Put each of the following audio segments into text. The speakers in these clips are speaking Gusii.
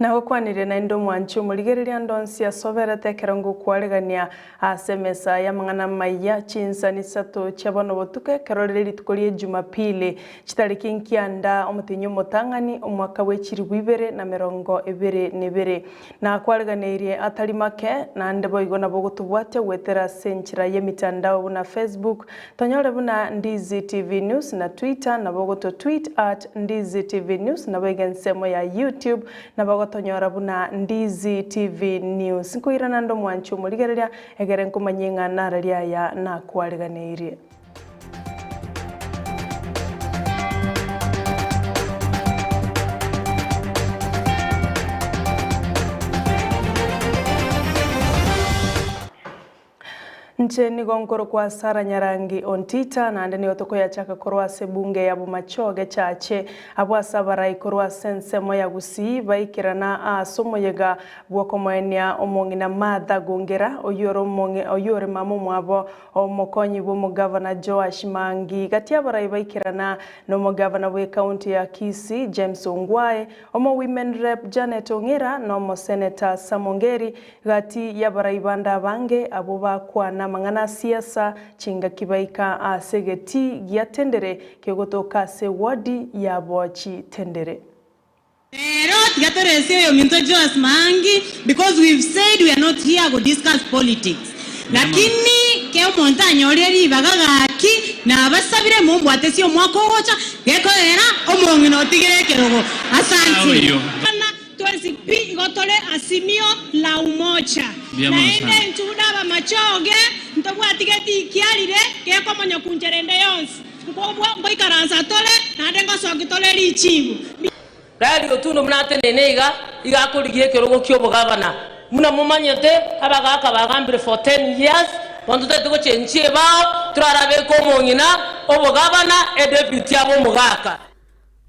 Nagokwanire naende omwanchi omorigereria ande onsi asoberete ekero ngokwaregania ase emesa y'amang'ana amaya chinsani isato chia bono botuko ekero rire rituko rie Jumapili chitariki nkianda omotenyi omotang'ani omwaka bwe chilifu ibere na merongo ebere na ebere. Nakwareganeirie atari make, naende boigo nabo ogotobwatia goetera ase enchera y'emitandao buna Facebook, tonyore buna Ndizi TV News na Twitter nabo ogoto tweet at Ndizi TV News naboigo ensemo ya YouTube nabo ogotonyora buna Ndizi TV News. Nkoirana nde omwanchi omorigereria egere nkomanyie ng'a narari aya nakwareganeirie. Inche nigo nkorokwa Sarah Nyarangi Ontita, naende nigo tokoyachaka korwa ase ebunge ya Bomachoge Chache, abwo ase abarai korwa ase ensemo ya Gusii baikerana ase omoyega bw'okomoenia omong'ina Martha Gongera, oyio ore omong'i oyio ore mama omwabo Omokonyi bw'omogavana Joash Mangi, gati abarai baikerana nomogavana bw'ecounty ya Kisii James Ongwae, omo women rep Janet Ong'era na omoseneta Sam Ongeri, gati y'abarai bande abange abwo bakwana amang'ana a siasa chingaki baika ase egetii gia Tendere kegotoka ase ewadi ya Boachi Tendere. Rero tiga toresie oyominto Joas Maangi because we've said we are not here go discuss politics lakini ke omonto anyorire ribaga gaki nabasabire mombwatesie omwaka ogocha gekoera omong'ina otigire ekerogo. Asanti. Bana twensi pi igo tore Azimio la Umoja. Naende intwe buna abamachoge ntobwati getii kiarire gekomonya kunchera ende yonsi. Nkobua ngoikaransa tore, naende ngosokia tore richiibu. Raeli Otundo buna atenene iga, iga akorigia ekerogo ki'obogavana. Buna momanyete, abagaaka bagambire for ten years, bono totagete gochenchia ebao, torarabeke omong'ina obogavana, edeputy abe omogaka.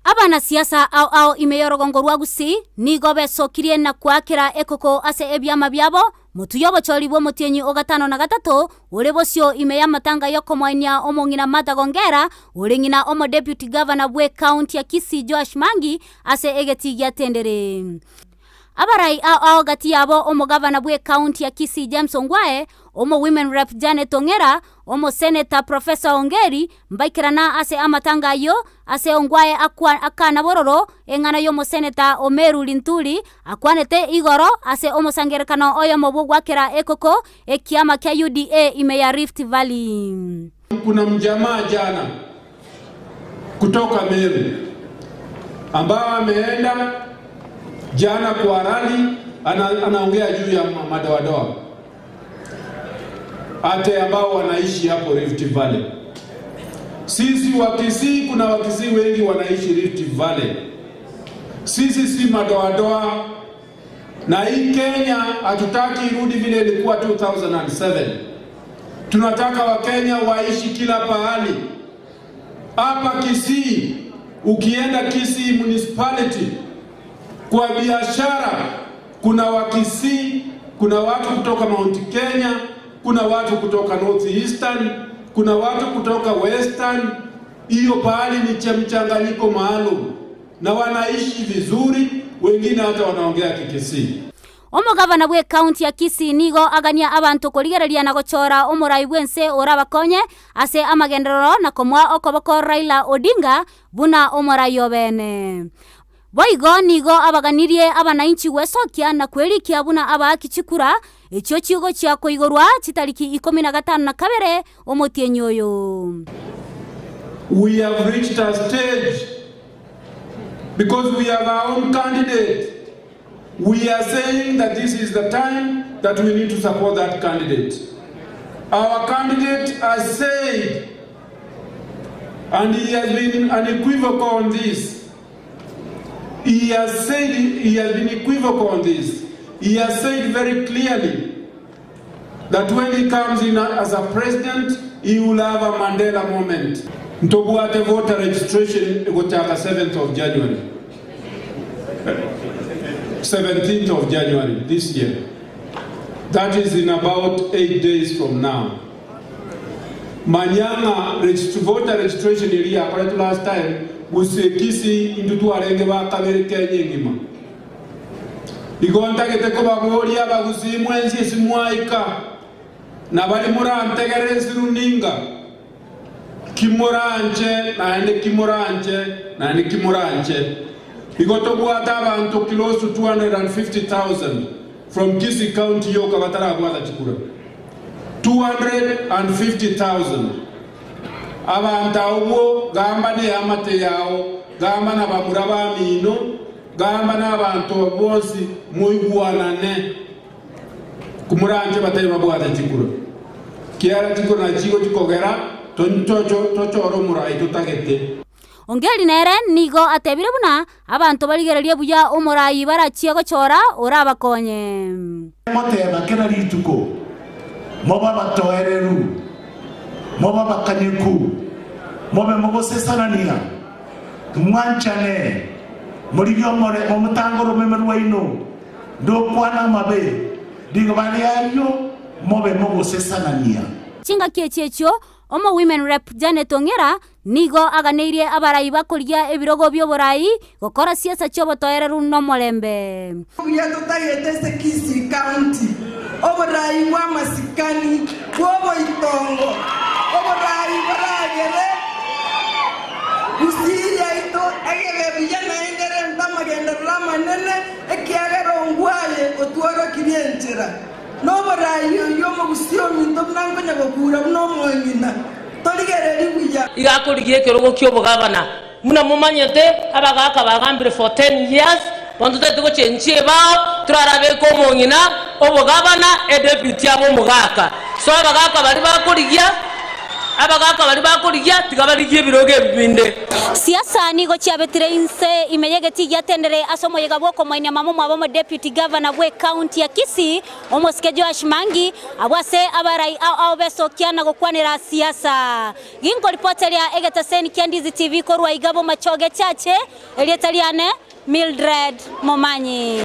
Abanasiasa ao ao ime y'orogongo rwa Gusii nigo besokirie na koakera ekoko ase ebiama biabo, motwe y'obochori bw'omotienyi o gatano na gatato ore bosio ime y'amatanga y'okomoenia omong'ina Martha Gongera ore ng'ina omodeputy governor bw'ecounty ya Kisii Joash Mangi ase egetii gia Tendere. Abarai ao ao gati yabo omogavana bw'ecounty ya Kisii James Ongwae, omo women rep Janet Ong'era, omoseneta Professor Ongeri mbaikerana ase amatanga ayio ase Ongwae akwa akana bororo eng'ana y'omoseneta o Meru Linturi akwanete igoro ase omosangererekano oyomo bw'ogwakera ekoko ekiama kia UDA ime ya Rift Valley. Kuna mjamaa jana kutoka Meru ambao ameenda jana kwa rally ana, anaongea juu ya madoadoa ate ambao wanaishi hapo Rift Valley. Sisi Wakisii, kuna Wakisii wengi wanaishi Rift Valley. Sisi si madoadoa, na hii Kenya hatutaki irudi vile ilikuwa 2007. Tunataka Wakenya waishi kila pahali. Hapa Kisii, ukienda Kisii municipality kwa biashara, kuna Wakisii, kuna watu kutoka Mount Kenya, kuna watu kutoka North Eastern, kuna watu kutoka Western. Hiyo pahali ni cha mchanganyiko maalum na wanaishi vizuri, wengine hata wanaongea Kikisii. Omogavana bw'ecounty ya Kisii nigo agania abanto korigereria na gochora omorai bw'ense orabakonye ase amagenderero na komoa okoboko Raila Odinga buna omorai obene. Boigo nigo abaganirie abanainchi gwesokia na kwerikia buna abaaki chikura echio chigochia koigorwa chitariki ikomi na gatano na kabere omotienyi oyo. We have reached a stage because we have our own candidate. We are saying that this is the time that we need to support that candidate. Our candidate has said, and he has been unequivocal on this, he has said, he has been equivocal on this. He has said very clearly that when he comes in as a president, he will have a Mandela moment. Ntobwate voter registration egochaka 7th of January. 17th of January this year. That is in about 8 days from now. Manyang'a voter registration eria yakoretwe last time gose Kisii intwe twarenge ba kabere Kenya engima. Igo ntagete kobaboria abagusii mwensi ase mwaika, na baria morantegerere ase runinga, ki moranche, naende ki moranche, naende ki moranche. Igo tobwate abanto close to 250,000 from Kisii County yoka batarabwata chikura. 250,000. Abanto abwo gamba neamate yao, gamba nabamura bamino, gamba nabanto bonsi moigwanane. Komoranche batari babwate chikura, kiagera chikura nachigo chikogera tochore omorai totagete. Ongeri nere nigo atebire buna abanto barigererie buya omorai barachie gochora orabakonye. Ngoteba kera rituko, Mobe abatoereru, mobe abakanyeku, mobe mogosesanania, mwanchane, morigie omotango oromeme rwaino, ndokwana amabe, rigoba ri'ayio mobe mogosesanania. Chingaki echi echio, omo Women Rep Janet Ong'era nigo aganeirie abarai bakorigia ebirogo bi'oborai gokora siasa chi'obotoereru nomorembe. Obuya totagete ase Kisii County, oborai bw'amasikani, bw'oboitongo, oborai boragere Gusii yaito egebe buya naende erente amagenderero amanene, ekiagera ongwaye otworokirie enchera. Noborai oyio omogusii ominto buna nkonya gokura buna omong'ina, torigereria buya. Iga akorigia ekerogo ki'obogavana. Buna momanyete, abagaaka bagambire for 10 years, bono totagete gochenchia ebao, torarabeke omong'ina obogavana, edeputy abe omogaka. So abagaaka baria bakorigia, abagaaka baria bakorigia, tiga barigie ebirogo ebi binde. Siasa nigo chiabetire inse ime y'egetii giatendere ase omoyega bw'okomoinia mama omwabo omodeputy governor bw'ecounty ya Kisii, omosike Joash Mangi, abwo ase abarai ao ao besokia na gokwanera siasa. Ginkoripoteria egetaseni kia Ndizi TV korwa iga Bomachoge Chache, erieta riane Mildred Momanyi.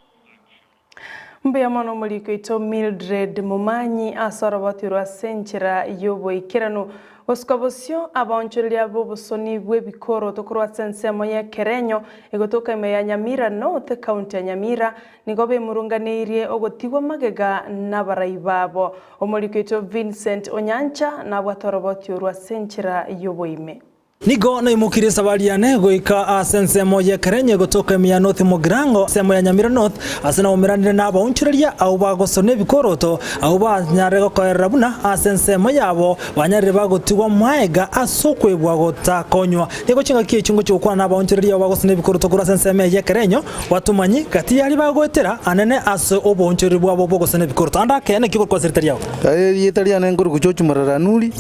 Mbuya mono omoriki oito Mildred Momanyi ase oroboti orwo ase enchera y'oboikeranu. Gosuka bosio, abaonchoreria b'obosoni bw'ebikoroto korwa ase ensemo y'ekerenyo egotoka ime ya Nyamira North, ekaunti ya Nyamira, nigo bemurunganeirie ogotigwa magega nabarai babo. Omoriki oito Vincent Onyancha nabwate oroboti orwo ase enchera y'oboime. Nigo naimokirie esabari yane goika ase ensemo y'ekerenyo egotoka ime ya North Mugirango, ensemo ya Nyamira North, ase naumeranire nabaonchoreria abwo bagosona ebikoroto, abwo banyare gokoerera buna ase ensemo yabo banyarire bagotigwa maega ase okwebwa gotakonywa. Nigo chingaki echio ngochia gokwana nabaonchoreria abwo bagosona ebikoroto korwa ase ensemo eye y'ekerenyo, batomanyi gati y'aria bagoetera anene ase oboonchoreria bwabo bw'ogosona ebikoroto. Ande akeene ki okorokwa ase erieta riao? Erieta riane nkorokwa George Muraranuri,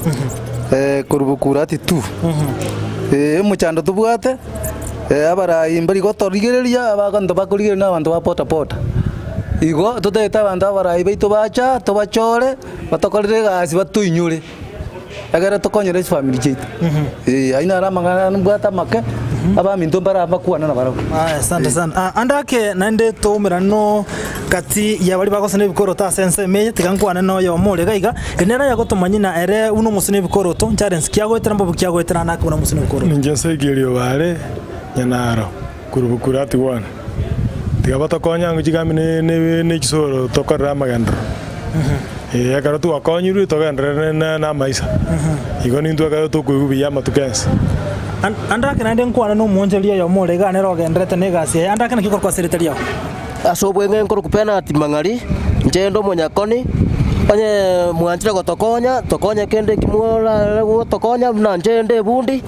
korwa Bokurati 2. Omochando tobwate, abarai mbari gotorigereria, abanto bakorigereria na abanto ba boda boda. Igo totagete abanto abarai baito bacha, tobachore, batokorere egasi batoinyore, egere tokonyore chifamiri chiaito. Ayio naro amang'ana mbwate amake, abaminto mbare aba mbakwane nabarabwo. Aya, asante sana. Ah, ande ake naende toumerane no gati ya baria bagosana ebikoroto ase ensemo eye, tiga nkwane na oyomo ore iga iga, ere nere ayagotomanyia na ere buna omosani ebikoroto, challenge ki agoetera mbobe ki agoetera ande ake buna omosani ebikoroto. Ninche Ezekiel Obare Nyanaro, korwa Bokurati 1. Tiga batokonye ango chikambi ne chisoro tokorere amagenderero. Ee, ekero twakonyirwe togenderere na amaisa. Igo nintwe ekero tokoigwa buya amatuko ense. Ande ake naende nkwane nomoonchoreria oyomo ore iga nere ogendererete negasi yaye, ande ake naki okorokwa ase erieta riao? Ase obweng'e nkorokwa Bernard Mang'ari, inche inde omonyakoni, onye mwanchire gotokonya, tokonye kende eki morare gotokonya buna inche inde ebundi.